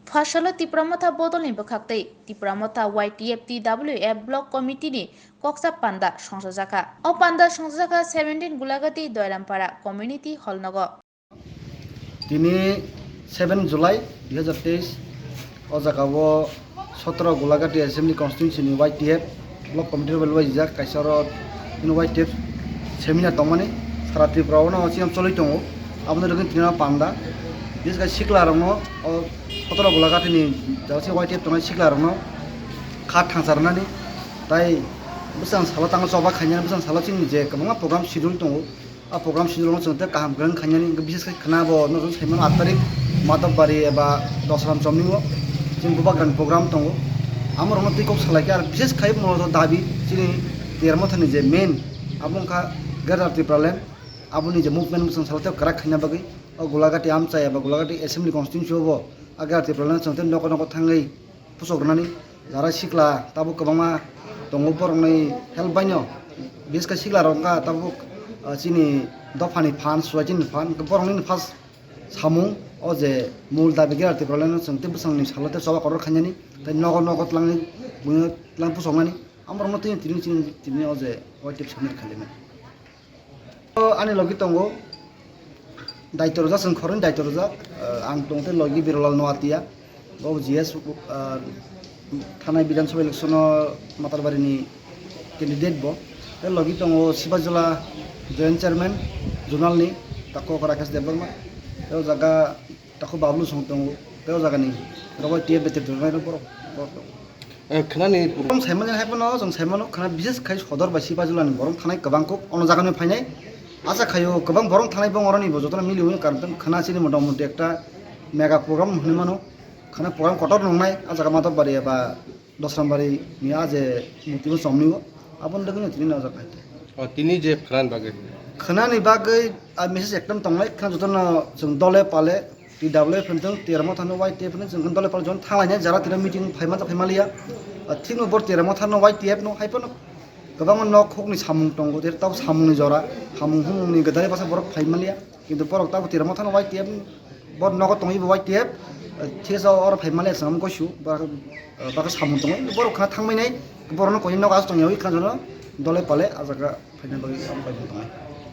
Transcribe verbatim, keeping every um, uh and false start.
Phasalo Tipra Motha bodolni bwkhaktwi Tipra Motha Y T F T W F Block Committee ni koksa panda songchajakha. O panda songchajakha seventeen Gulagati Doirampara Community Hall nogo. Tini seven July dui hazar teis, o jaga o sotoro Gulagati Assembly Constituency ni Y T F Block Committee rok bai luaijak, kaisa oro bini Y T F seminar tongmani sara Tripura o no chini cholwi tongo. Aboni rwgwini tini panda, bises khe sikla rokno, o sotoro Gulagati ni jaga se Y T F tongnai sikla rokno kha thangsa rwnani, tai bwsang salo tango choba khainani, bwsang salo chini je kwbangma program schedule tongo. A program schedule no chwng tei kaham kwrwng khainani, hwnkhe bises khe khwna bo no chwng saimano aat tarik Madhobari eba Dosram Chomni o chini bubagrani program tongo. Amo rokno twi kok salai khe, ar bises khai mo dabi chini Tipra Motha ni je main, abo wngkha Greater Tipraland, aboni je movement bwswng salo tei kwrak khaina bagwi o Gulagati amchai eba Gulagati Assembly Constituency o bo a Greater Tipraland chwng tei nogo nogo thangwi pusok rwnani, jara sikla tabuk kwbangma tongo, borokni help baino bises khe sikla rok wngkha tabuk, ah, chini dophani phan, society ni phan, borokni first samung o je mul dabi Greater Tipraland no chwng tei bwswngni salo tei choba kotor khainani, tei nogo nogo twlangwi buino twlang pusoknani, amorokno tini tini chini tini o je Y T F seminar khainani. O ani logi tongo, daityo rwjak, chwng khoroknwi daityo rwjak. Eh, ang tong tei logi Birolal Noatia, bo G S, eh, thanai Bidhan Sabha election o Matarbari ni candidate bo. Tei logi tongo Sibajula joint chairman zonal ni, takhuk Rakesh Debbarma. Tei o jaga takhuk Bablu Song tongo, tei o jaga ni rwbai T F beter rwnai rok borok, borok tongo. Eh, khwnani program saimani hai phano, chwng saimano khwna bises khai sodor bai Sibajula ni borok thanai kwbang kuk ono jaga ni phainai. Acha khaio kwbang borok thanai bong oroni bo jotono miliwi karon tong khwna chini mota moti ekta mega program hwnwi mano. Khwna program kotor nungnai, a jaga Madhobari eba Dosrambari ni a je murti bo chomni o, aboni dagwi no tini no jaga hai. O, tini je khwnani bagwi? Khwnani bagwi a message ekdom tongnai, khwna jotono chwng dole pale T W F hinthung, Tipra Motha no Y T F hinthung, chwng dole pale jon thanglainai jara tira meeting phaima ta phaimaliya. Ah, thikno bor Tipra Motha no Y T F no hai phano kwbangma nok hokni samung tongo, tei tabuk samungni jora, samung humungni gwdalwi bwsa borok phaimaliya. Kintu borok tabuk Tipra Motha no Y T F, bor nogo tongwi bo Y T F, ah, thiksa oro phaimaliya chwng goisu, ba, ah, bakhe samung tongo. Borok khna thangbainai, borokno koi nok aswk tongyawi khna jono dole pale ah jaga phaina bagwi ang bai tongnai.